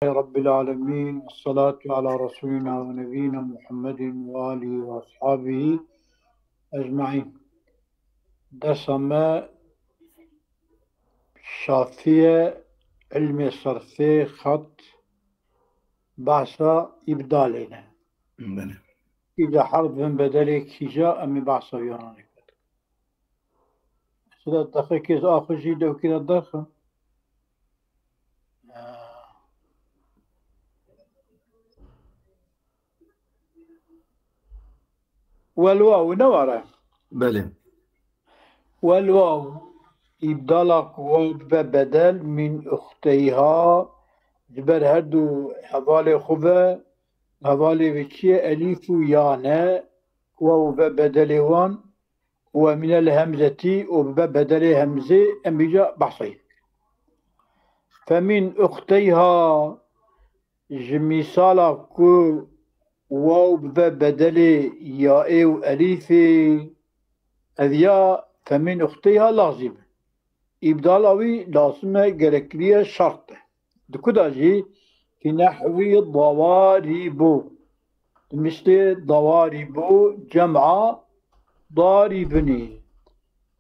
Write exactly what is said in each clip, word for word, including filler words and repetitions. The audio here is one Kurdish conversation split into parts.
Rabbil alemin. Ve salatu ala Resulina ve Nebiyina Muhammedin ve alihi ve ashabihi ecmain. Dersa me Şafiye, ilmê sarfê, xat, bahsa îbdalê ne. Belê. Kîja herf bin bedelê kîja, em ê bahsa wî ananê kir. Mesela deqekê ez axwe jî dewkî de derxim. Wel waw, ne were? Belê. Wel waw, îbdala ku waw dibe bedel min uxteyha, ji ber her du hevalê xwe ve, hevalê ve çi ye? Elîf û ya ne, ku waw ve bedelê wan, û minel hemzetî û bibe bedelê hemzê, em îca behsê. Femîn uxteyha, ji mîsala ku waw bibe bedelê yaê û elîfê, ev ya femîn uxteyha lazim e. Îbdala wî lazim e, gerekliye, şert e. Di ku de jî, fî nehwî dawarîbû. Di mîştê dawarîbû cem'a darîbinî.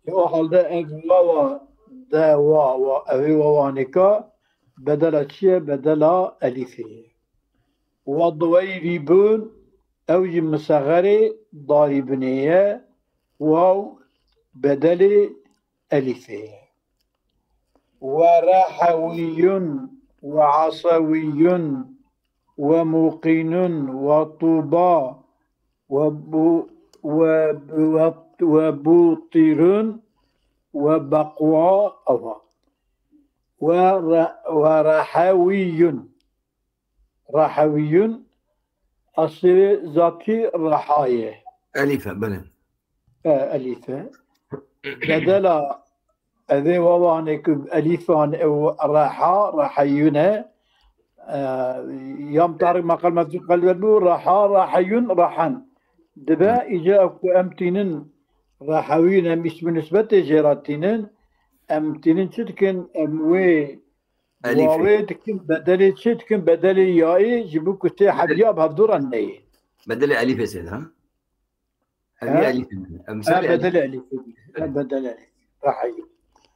Ê o halde ev wawa de wa, wa, ev ê wawa nêka bedela çi ye? Bedela elîfê ye. Wa diweyrîbûn, ew jî misexerê darîbinê ye. Waw bedelê elîfê ye. Ve rehewîyun, ve asewîyun, ve muqînun, ve tûba, ve bu-, ve, ve, ve bûtîrun, ve beqwa, ewa. Ve re-, ve rehewîyun. Rehewîyun, eslê wê zatî reha ye. Elîf e, belê. E, elîf e. Bedela evê wawanê ku elîfan ew reha, reheyûn e. E, yam tarik maqal mevcûd qelbet bû, reha, reheyûn, rehen. Dibe, Hı. îca ew ku em tînin rehewîn, em îsmî nisbetê jê re tînin, em tînin çi dikin? Em wê Elîfê. Wawê dikin, bedelê çi dikin? Bedelê yayê ji bo ku tê Bedelê hediya bi hevdû re neyê. Bedelê elîfê sê de, ha? Evî Ha? elîfê min. Em Ha, ser elîf. bedelê elîfê. Ha, bedelê elîfê. Rehayî.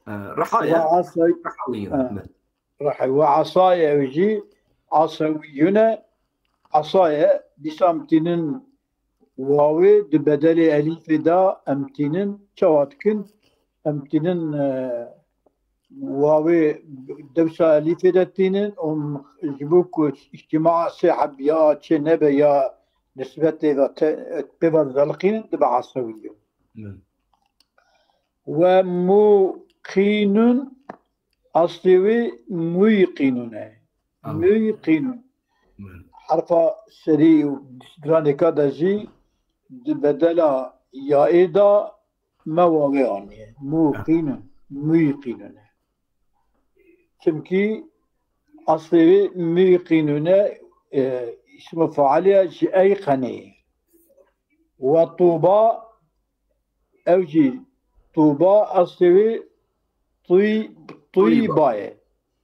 Ha, Reha Ve ya. asay, Rehawî ya. ha. Rehayî. Ve asayê ew jî asewîyune. Asayê dîsa em tînin wawê di bedelê elîfê de em tînin. Çawa dikin? Em tînin, e, wawê dewsa elîfê de tînin û ji bo ku îctîma sê heb ya çê nebe ya nisbetê de te-, pê ve zeliqînin dibe asewî. Hı. Ve muqînun, aslê wê muyqînun e. Aha. Muyqînun. Hı. Herfa serî û stranêka de jî di bedela yaê de me wawê aniye. Muqînun, muyqînun e. Çimkî aslê wê muyqînun e, e, îsmu failê ji eyqenê ye. Ve tûba, ew jî tûba aslê wê tûy-, Tûyba. tûyba ye.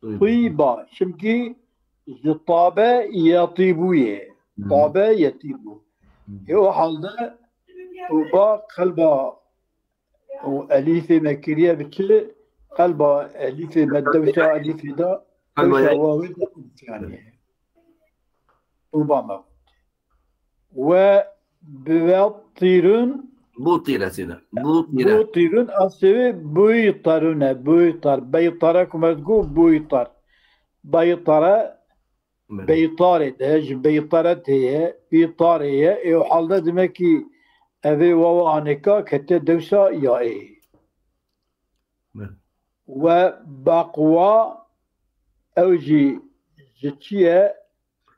Tûyba. Tûyba. Çimkî ji tabe yetîbû ye. Hı. Tabe yetîbû. Hı. Ê o halde tûba qelba û elîfê me kiriye bi çi? Qelba elîfê me dewsa elîfê de, Qelba dewsa ya- wawê de yani. Tûba me. Ve biwetîrun. Bûtîre sîne. Bûtîre. Bûtîrun, aslê wê buytarun e. Buytar. Beytare ku me digot buytar. Beytare, Belê. beytarê de, ji beytare tê ye, bîtarê ye. Ê o halde demek ki evê wawa anêka kete dewsa yaê. Belê. Ve baqwa, ew jî ji çi ye?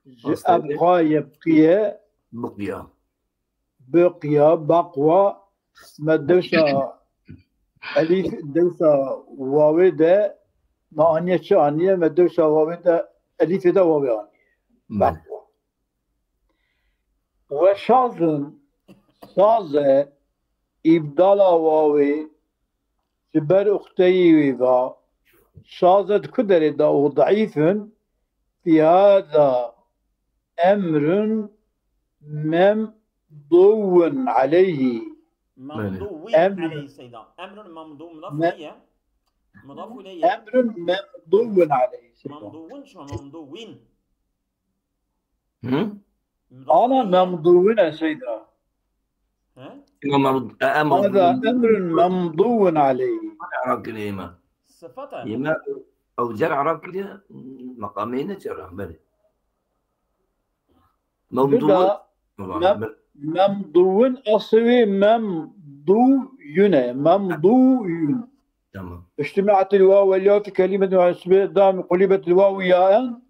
Ji Aslê. ebqa yebqiye. Biqiya. Biqiya, baqwa, me dewsa elîf, dewsa wawê de, me aniye çi aniye? Me dewsa wawê de, elîfê de wawê aniye. Belê. Baqwa. Ve şazun, saz e, îbdala wawê, ji ber uxteyî wî va, şaz e di ku derê de û deîf in, في هذا أمر ممضو عليه. Memdûwîn Em- aleyh seyda. Emrun memdû mudaf Me- ileyh ye. Mudaf ileyh ye. أمر ممضو عليه سيدنا. Memdûwin çi? Memdûwîn. Hı? Mudaf أنا ileyh ye. ممضو سيدنا. He? Îmam Mahmud, e, e, Mahmud. هذا أمر ممضو عليه. Iraq kiriye îmam. Sıfat e. Îmam, ew cer Iraq kiriye, meqamê ne cer, belê. Mevdu. Burada Tamam, mem- belê. ممضو أصلي ممضو ينه. ممضو ينه. Tamam. اجتمعت الواو والياء في كلمة واحدة دام قلبت الواو ياء.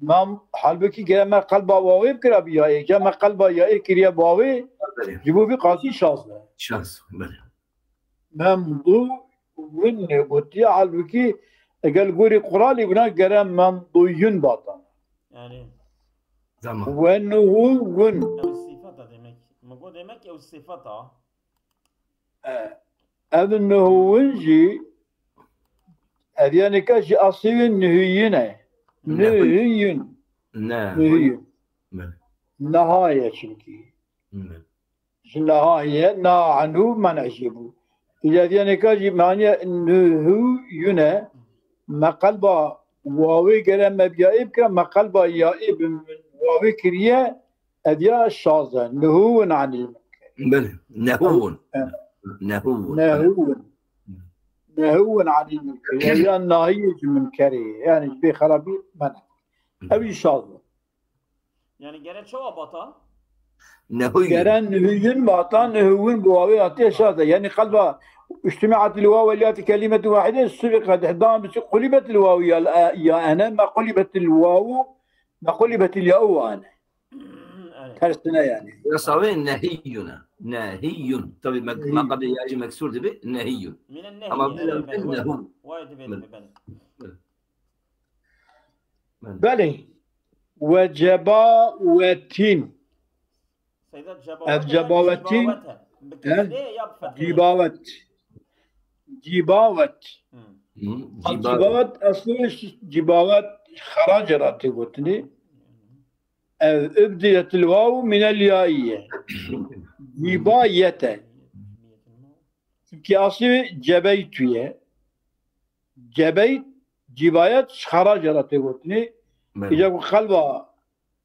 Mem, halbuki gere me qelba wawê bikira bi yayê. Gere me qelba yayê kiriye bi wawê. Belê. Ji bo vî qasî şaz e. Şans. Belê. Memdû win gotiye, halbuki eger gorî Qur'anê bûna gere memdûyun batan. Yani Tamam. Ve nuhu win. ew sifata demek. Mi got demek ew sifata. E, Ev nuhu win jî ev yanîka ji asî win nuhiyun e. Ne. Nuhiyun. Ne. Nuhiyun. Belê. Nehaye çünkü. Belê. Ji nehaye, na anû mena jî bû. Îca diyanê ka jî maniye nuhu yune, me qelba wawê gere me bi yaê bikira, me qelba yaê bi wawê kiriye, ev ya şaz e. Nuhûn anî. Belê. Nehûn. Evet. Nehûn. Nehûn. Nehûn anî münker. Ev ya nahiyê ji münkerê. Yani ji bê xerabî mena. Ev jî şaz e. Yani gere çawa bata? Nehûn. Gere nuhiyun bata, nuhûn bi wawê hatiye şaz e. Yani qelba اجتمعت الواو والياء في كلمة واحدة سبقت إحداهما بس قلبت الواو يا يا أنا ما قلبت الواو ما قلبت الياء وأنا. Evet. Tersine yani. Yasavê nehiyun e. Nehiyun. Tabii mek- Nehiyun. Maqamê ya jî meksur dibe nehiyun. Minen nehi. Ama Evet, belê evet. Nehûn. Vay dibe Belê. dibe belê. Belê. Belê. Ve cebawetin. Seyda cebavet. Ev cebavetin. Cebavet. Bi kesrê ya bi fethê? Cibawet. Cibawet. Hı. Hı, Al ciba- cibawet aslında cibawet xerace ra tê gotinê. Ev ibdiletil waw minel yaiye. Cibayete. Çünkü aslı cebeytuye. Cebeyt, cibayet xerace ra tê gotinê. Belê. Îca ku qelba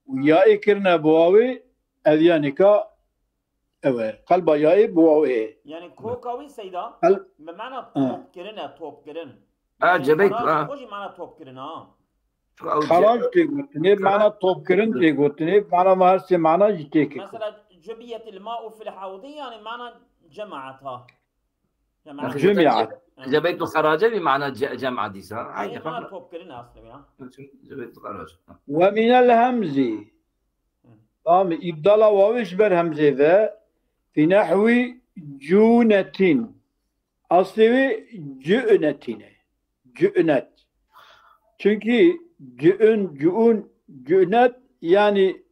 yaê kirine bi wawê, ev ya nika ew e. Qelba yaê bi wawê. Yani koka wî seyda El- bi mana Hı. top kirine, top kirin. Ha, Yani cebeyt, xeraj ha. Xwe jî mana top kirin ha. Şu ew ce- Xeraj tê gotinê, mana top kirin tê gotinê, mana me her sê mana jî tê kir. Mesela cubiyetil ma'u fil havdi yani mana cemaat ha. Cemaat. Yaxşî, Cemiat. Evet. Cebeyt û xerace bir mana ce- cema dîsa. Aynı Yani mana fark. top kirin aslında ya. Cebeyt û xerace. Ve minel hemzi. Tamam, îbdala wawê ji ber hemzê ve fi nehwi cunetin. Aslê wê cu'netin e. Cu'net. Çünkü cu'un, cu'un, cu'net yani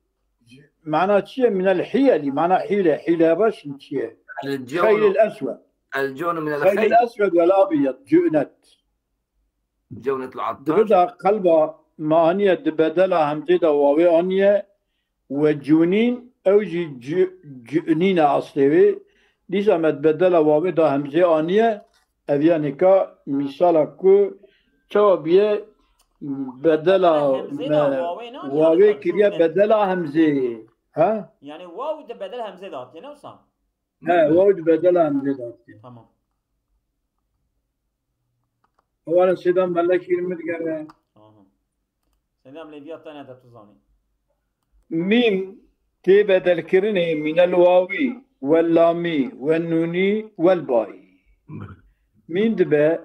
mana çi ye? Minel hiyeli, mana hile, hile baş çi ye? El Xeylil cûnu, eswed. el cûnu minel Xeylil xeyl. eswed vel abyad, cu'net. Cûnetul attar. Dibe da qelba maniye di bedela hemzê de wawê aniye ve cûnîn ew jî cu- cu'nîn e aslê wê. Dîsa me di bedela wawê de hemzê aniye. Ev ya nika mîsala ku çawa biye bedela Hemzê me de wawê ne? wawê Yani kiriye cûnet. Bedela hemzê. Ha? Yani waw de bedel hemzê de hatiye ne wisa? He, waw di bedela hemzê de hatiye. Tamam. Ewala sêdan melekî min digere. Aha. Seyda em lêviya te ne de tu zanî. Mîm tê bedelkirinê mînel wawî wel lamî wel nûnî wel baî. Mîm dibe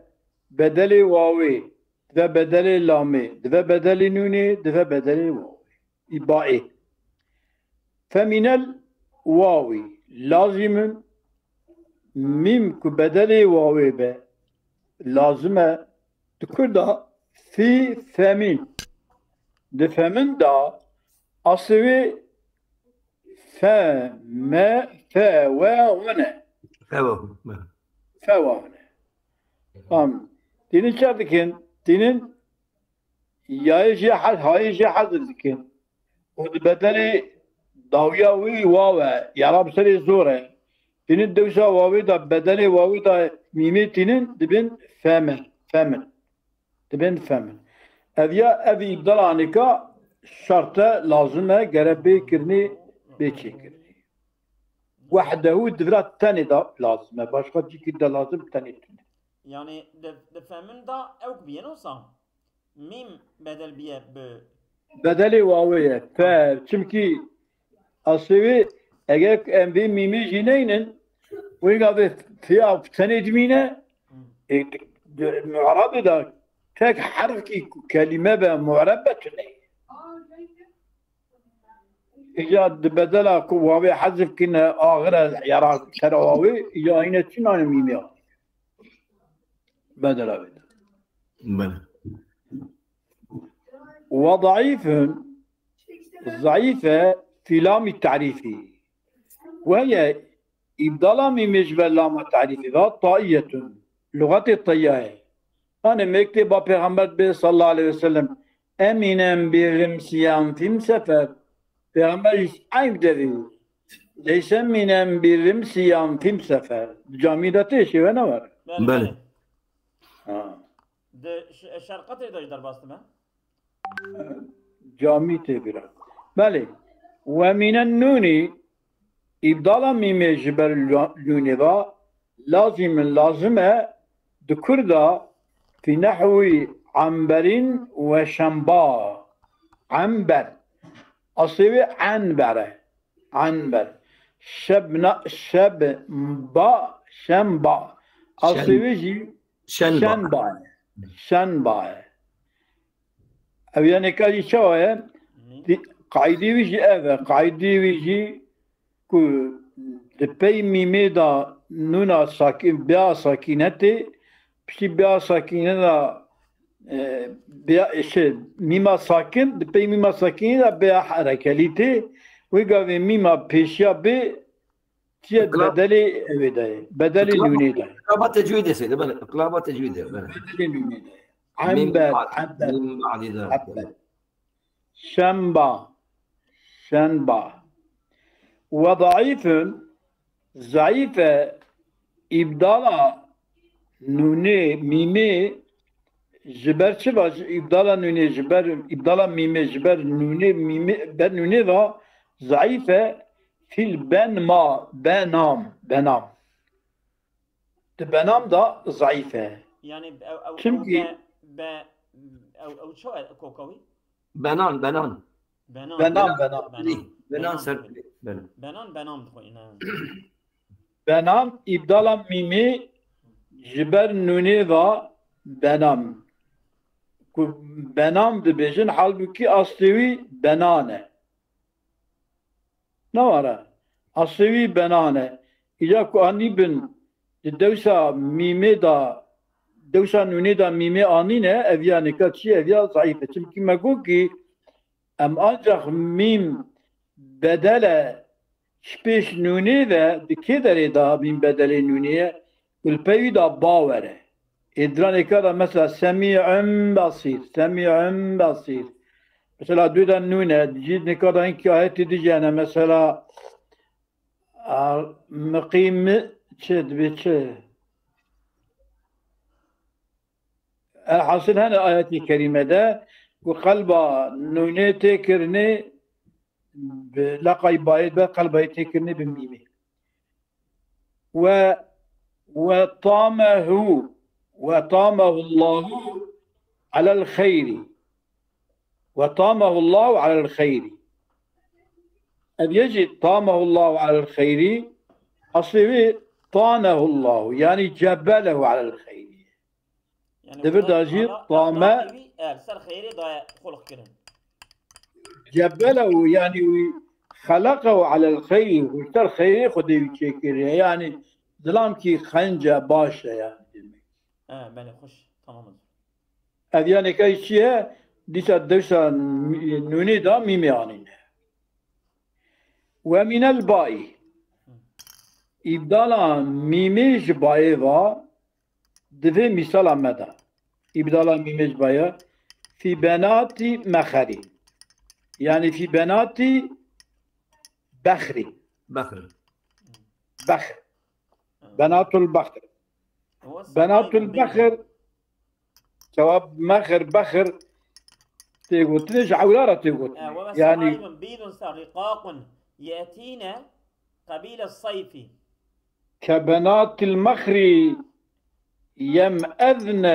bedelê wawê, dibe bedelê lamê, dibe bedelê nûnê, dibe bedelê wawê. Î baê. Femînel wawî lazîmin mîm ku bedelê wawê be lazim e. Di Kurda fî femîn. Di femîn da aslê wê fe, me, fe, we, wine. Ewa. Fe, we, wine. Tamam. Tînin çav dikin. Tînin yayê jê hez, hayê jê hezf dikin. Û di bedelê dawiya wî waw e, ya ra bi serê zor e. Tînin dewsa wawê de, bedelê wawê de mîmê tînin, dibin femin, femin. Dibin femin. Ev ya, ev îbdala nika şert e, lazim e, gere bê kirinê, bê çêkirinê. Wehdehu di vira tenê de lazim e. Başka cîkî de lazim tenê tune. Yani di, di femin de ew biyên olsa mîm bedel biye bi Bedelê wawê ye. Fe, çimkî aslê wê, eger em vê mîmê jî neynin, wê gavê fiya tenê dimîne, e, di, di, mu'rabê de tek herfkî kelîme be, mu'reb be tune. Îca di bedela ku wawê hezf kine, axire ya ra sera wawê, îca yine çi nane mîmê ya? Bedela wê de. Bele. Ve zayîfun, zayîf e, fî lamî tarîfî. Ve ye, îbdala mîmê ji ber lama tarîfî ve, taiyetun. Luxetê tayya ye. Hanê mêktê ba Pêxember bê sallallahu aleyhi ve sellem, emînen bi rimsiyan fîm sefer. Pêxember jî eyn devî. Leyse mînen bi rimsiyan fîm sefer. Camî de tê şêwe ne were. Bele, Bele. bele. Ha. Di ş-, şerqetê de jî derbas dibe. Camî tê bira. Belê. Ve mînen nûnî, îbdala mîmê ji ber la-, nûnê va, lazîmin, lazim e, di Kurda, fî nehwî emberîn ve şemba. Ember. Aslê wê enber e. Enber. Şebna, şebba, şemba. Aslê Şen-, wê jî şenba. şenba ye. Şenba ye. Ev yanê ka jî çawa ye? Di-, qaydê wî jî ev e. Qaydê wî jî ku di pey mîmê de nûna sakîn, bêa sakîne tê, piştî bêa sakîne de, e, bêa, şey, mîma sakin, di pey mîma sakînê de bêa herekelî tê, wê gavê mîma pêşiya bê, çi ye, Qila-, bedelê ew ê de ye, bedelê qila-, nûnê de ye. Qilaba tecwîdê seyde, bele, qilaba tecwîdê, bele. Bedelê nûnê de ye. Mîm Ember, ba'd, ember. Mîm ba'dî de. Ember. Şemba, şenba. Ve zayîfun, zayîf e, îbdala nûnê, mîmê, ji ber çi va, ji îbdala nûnê, ji ber, îbdala mîmê, ji ber nûnê, mîmê, ber nûnê va, zayîf e, fîl ben ma, benam, benam. Di benam da zayîf e. Yani ew, ew, Çimkî ew be, be, ew, ew çawa koka wî? Benan, benan. Benan. Benan, benan. Benan. Benan ser, benan. Benan, benan dixwîne. Benan, îbdala mîmê ji ber nûnê va benam. Ku benam dibêjin, halbûkî aslê wî benan e. Ne were. Aslê wî benan e. Îca ku anî bin di dewsa mîmê de, dewsa nûnê de mîmê anîne, ev ya nika çi ye? Ev ya zayîf e. Çimkî me got kî em ancax mîm bedel e, ji pêş nûnê ve di kê derê de mîm bedelê nûnê ye? Û li pey wî de ba were. Ê diranê ka de mesela semî'un basîr, semî'un basîr. Mesela dû de nûn e, jî nika de hinkî ayetê dijî hene, mesela, a, miqîmi çi dibê çi? Elhasil hene ayetê kerîme de ku qelba nûnê tê kirinê bi leqay bayê be, qelbayê tê kirinê bi mîmê. Ve, ve tamehu, ve tamehu Allahu alel xeyri. Ve tamehu Allahu alel xeyri. Ev yê jî tamehu Allahu alel xeyri, aslê wî tanehu Allahu, yani cebelehu alel xeyri. Yani Di vir de jî Allah, tame Allah Teala wî, e, ser xeyrê daye xulq kirin. Cebelehu, yani wî xeleqehu alel xeyri, wî ser xeyrê Xwedê wî çêkiriye. Yani zilam kî xence baş e yani demek. He, belê, xweş, tamam. Ev yanê kay çi ye? Dîsa dewsa mî-, nûnê da mîmê anîne. Ve minel baî. Îbdala mîmê ji bayê va, divê mîsala me da. Îbdala mîmê ji bayê. في بنات مخري. يعني في بنات بخري. Bexir. بخر. بنات البخر. بنات البخر. Cevap mexir, bexir tê gotinê ji ewla re tê gotinê. وما Yani سحائب بيض رقاق يأتين قبيل الصيف. كبنات المخر يمأذن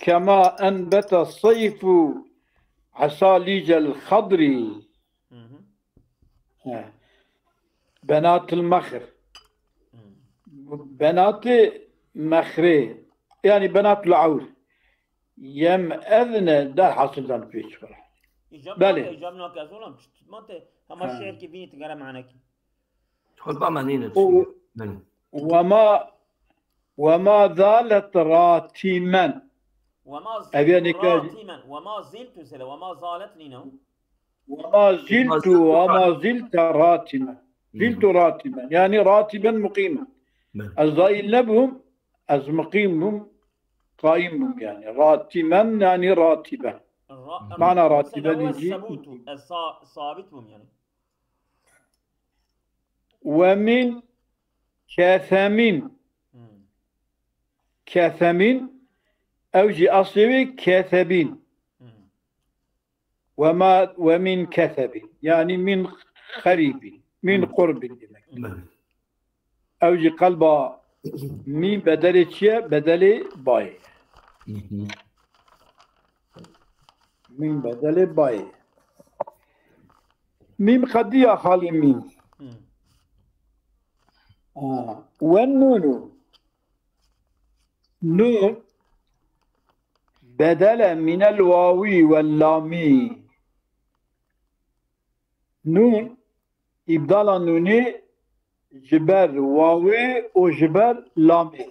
كما أنبت الصيف عساليج الخضر. Mhm. He. بنات المخر. Mhm. بنات مخري. يعني بنات العور. يمأذن derhasıl dan pêç var. Îcab Belê. nake, îcab nake, ez olam, mante, hema Ha. şiir ki bînî tigere manekî. Xutba me nîne. O- Belê. وما وما زالت راتما. وما Ev yani زلت ka- راتما. وما زلت sele, وما زالت nîne. وما زلت وما زلت راتما. زلت راتما. Yani ratiben muqimen. Belê. Ez zaîl nebûm, ez muqîm bûm, qaîm bûm yani. Ratimen yani ratiben. Ra- Mana sele ratiben huwa îcî. Sebutu. Ez sa- sabit bûm yani. ومن كثم. Hmm. كثم. Ew jî eslê wê kethebîn. Hmm. وما ومن كثب. Yani min xerîbîn. Min qurbîn demek. Belê. Ew jî qelba mîm bedelê çi ye? Bedelê bayê. Mhm. Mîm bedelê bayê. Mîm qediya xalî mîm. Hmm. Ha. Ve nûnû. Nûn bedele minel wawî ve lamî. Nûn îbdala nûnê ji ber wawê û ji ber lamê.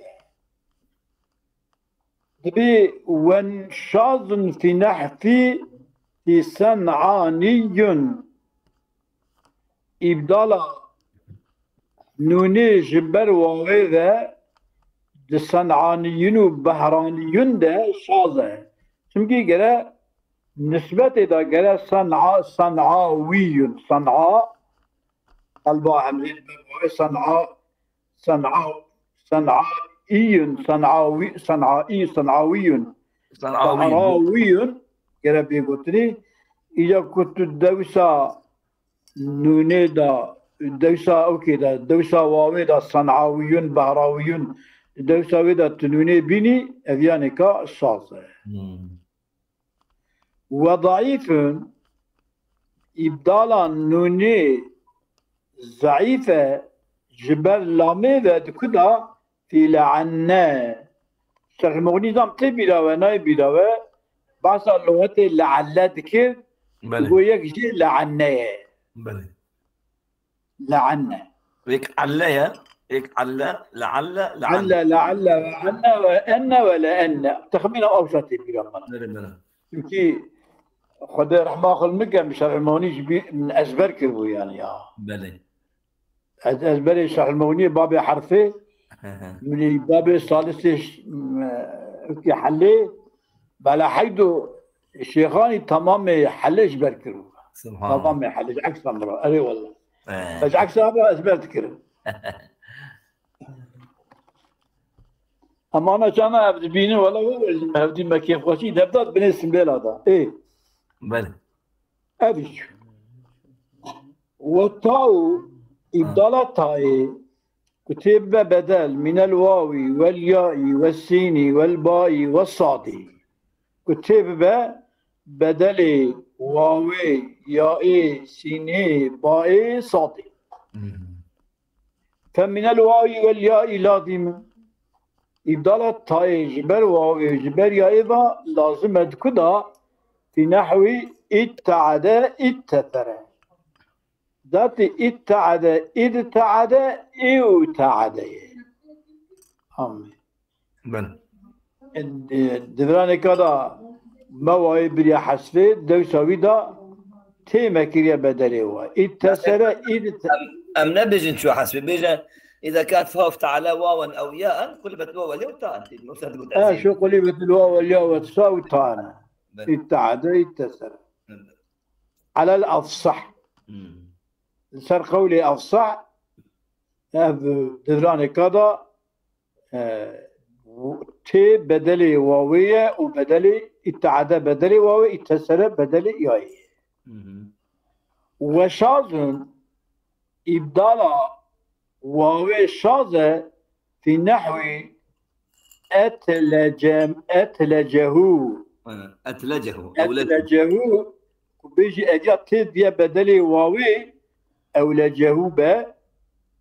Dibê wen şazin fî nehfî fî sen'anîyun. Îbdala nûnê ji ber wawê ve di sen'anîyun û behranîyun de şaz e. Çimkî gere nisbetê de gere sen'a, sen'awîyun, sen'a, qelba hemzê di ber wawê sen'a, sen'a, sen'aîyun, sen'awî, sen'aî, sen'awîyun. Sen'awî. Behrawîyun gere bê gotinê. Îca ku tu dewsa nûnê de, dewsa okê de, dewsa wawê de sen'awîyun, behrawîyun, dewsa wê de tu nûnê bînî, ev yanê ka şaz e. Hmm. Ve daîfun, îbdala nûnê zeîf e, ji ber lamê ve di ku de fî le'enne. Şerh Muxnî zam tê bîra we, nayê bîra we, behsa luxetê le'elle dikir, Belê. go yek jê le'enne ye. Belê. Le'enne. Yek elle ye. Yek elle, le'elle, le'elle. Alle, le'elle ve enne ve enne ve le'enne. Texmîna ew şa tê bîra me. Belê, belê. Çimkî Xwedê rehma xwe min ke, Şerh Muxnî ji bî min ezber kiribû yani ya. Belê. Ez ezberê Şerh Muxnî babê herfê, Hı hı. min ê babê salisê ş-, m-, wekî helê, bela heydo şêxanî tamamê helê ji ber kiribû. Subhanallah. Tamamê helê ji eksa min re. Erê wele. Ee. Ez ji eksa re ezber dikirim. Emana çana ev dibînin wele hevdî me kêfxweşî devdat binê simbêla da. Ê. Belê. Ev îç. Ve taû îbdala tayê ku tê bibe bedel minel wawî, wel yaî, we sînî, wel baî, we sadî. Ku tê bibe bedelê wawê, yaê, sînê, baê, sadê. Hmm. Fe minel wawî wel yaî lazîm. Îbdala tayê ji ber wawê, ji ber yaê ve lazim e di ku da fî nehwî îtte'ede, îttesere. Datî îtte'ede, îdte'ede, îwte'ede ye. Amîn. Belê. Di, di viranêka da me wayê biriya hesfê, dewsa wî da tê me kiriye bedelê we. Îttesere, îdte- Em nebêjin çi hesbê, bêje, إذا كانت فاء افتعل واوا أو ياء قلبت واو الياء تاء. Yoksa digot E, ez şu qulibetil waw el ya ve sa û tane. Belê. Îtteade, îttesere. Belê. Alel afsah. Hmm. Li ser qewlê afsah, ev divranê ka da, e, tê bedelê wawê ye û bedelê îtteade bedelê wawê, îttesere bedelê yayê ye. Hı hı. Weşazun, îbdala wawê şaz e, fî nehwî etlecem, etlecahu. Aynen. Etlecahu. Etlecahu. Ku bêjî ev ya tê diye bedelê wawê, ewlecahu be.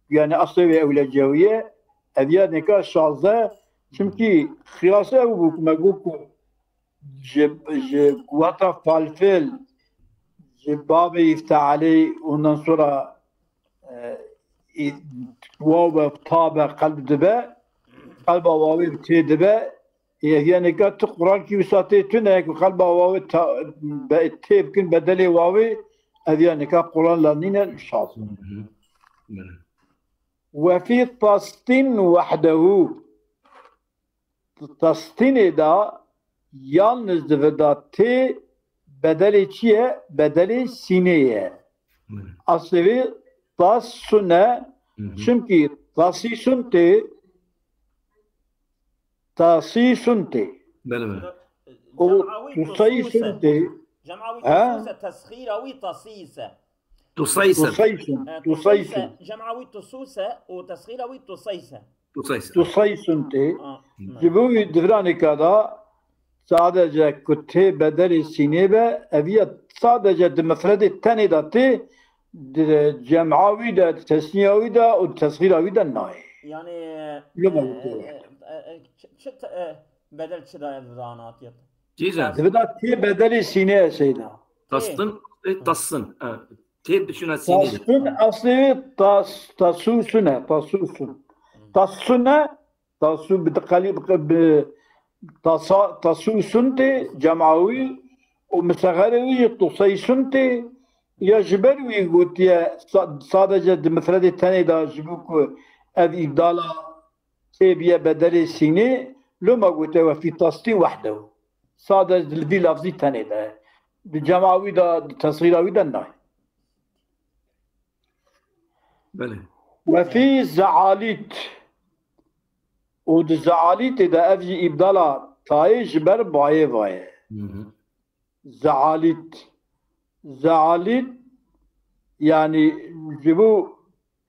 Yani aslê wê ewlecahu ye. Ev ya neka şaz e. Çimkî xiyas ew bû ku me got ku ji, ji wata falfil, ji babê îftealê, ondan sonra, e, î-, waw be, ta be, qelb dibe, qelba wawê bi tê dibe, e, yani ka tu Quran kî wisa tê tune, ku qelba wawê ta-, be, tê bikin bedelê wawê, ev yani ka Quran la nîne şaz. Hı hı. Belê. Ve fî tastin wahdehu. Tastinê de yalniz di vida tê bedelê çi ye? Bedelê sînê ye. Hı. Aslê wê tas sune, hı hı, çimkî tasî sun tê, tasî sun tê. Belê, belê. O tusayî sun tê. Cem'a wî tususe, tesxîra wî tasîse. Tusayse. Tusaysun. E, tusaysun. Cem'a wî tususe û tesxîra wî tusayse. Tusayse. Tusaysun tê. Ha, ji bo wî divranê ka da sadece ku tê bedelê sînê be, ev ya sadece di mifredê tenê de tê, di cem'a wî de, di tesniya wî de û di tesxîra wî de nayê. Yani, Luma e, wî tê. E, e, e, çi, çi te-, e, bedel çi daye di vana hatiye? Cîza. Di vida tê bedelê sînê ye seyda. Tastin, e, tassin. E, tê biçûna sînê. Tastin aslê tas, tasûsun e, tasûsun. Hı. Tassun e, tasû bi diqelî, bi, bi, tasa, tasûsun tê, cem'a wî û misexerê wî jî tuseysun tê. Ya ji ber wî gotiye sa-, sadece di mifredê tenê de ji bo ku ev îbdala tê biye bedelê sînê, loma gote ve fî tastin wehdehu. Sadece di vî lafzî tenê de. Di cema wî de, di tesxîra wî de nayê. Belê. Ve fî zealît. Û di zealîtê de ev jî îbdala tayê ji ber bayê vaye. Hı hı. Zealît. Zealît, yani ji bo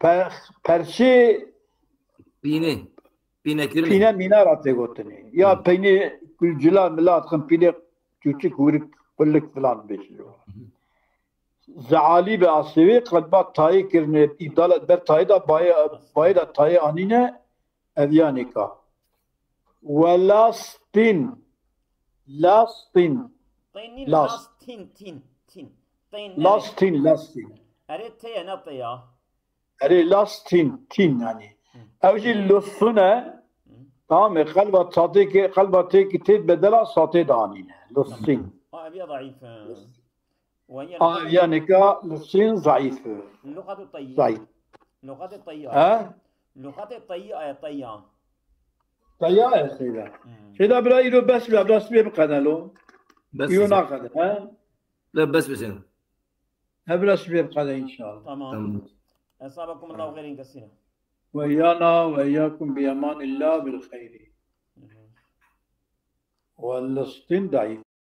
pe-, perçê Pînê. Pînekirinê. Pîne mîne ra tê gotinê. Ya Hı. peynî cila mila dixin, pînê çûçik, wirik, qulik filan bêjin. Zealî be aslê wê, qelba tayê kirine, îbdal ber tayê da bayê, bayê da tayê anîne, ev ya nîka. Welastin. Lastin. Tîn nîn, Las. Las tîn, tîn, tîn. Tîn, Las nere? Tîn, las tîn. Erê tê ye, ne tê ya. Erê las tîn, tîn yani. Hı. Ew jî lusun e. Hı. Tamam e, qelba satê ke, qelba tê ki tê bedela satê de anîne. Lusin. Ha, ev ya zayıf e. Lusin. Ve ya A, lugat-, yani ka lusin zayıf e. Lugat-ı tayyi. Zayıf. Lugat-ı tayyi. Ha? Lugat-ı tayyi, e, tayya. Tayya e seyda. Hı. Seyda bira îro bes bira, bira sibê biqede lo. Bes Îro bes. Naqede, ha? La bes bes. He, bira sibê biqede inşallah. Tamam. Tamam. Esabakumullahu hayran kesira. Ve iyana ve iyakum bi emanillah bil hayri. Hı hı. Ve listin daî.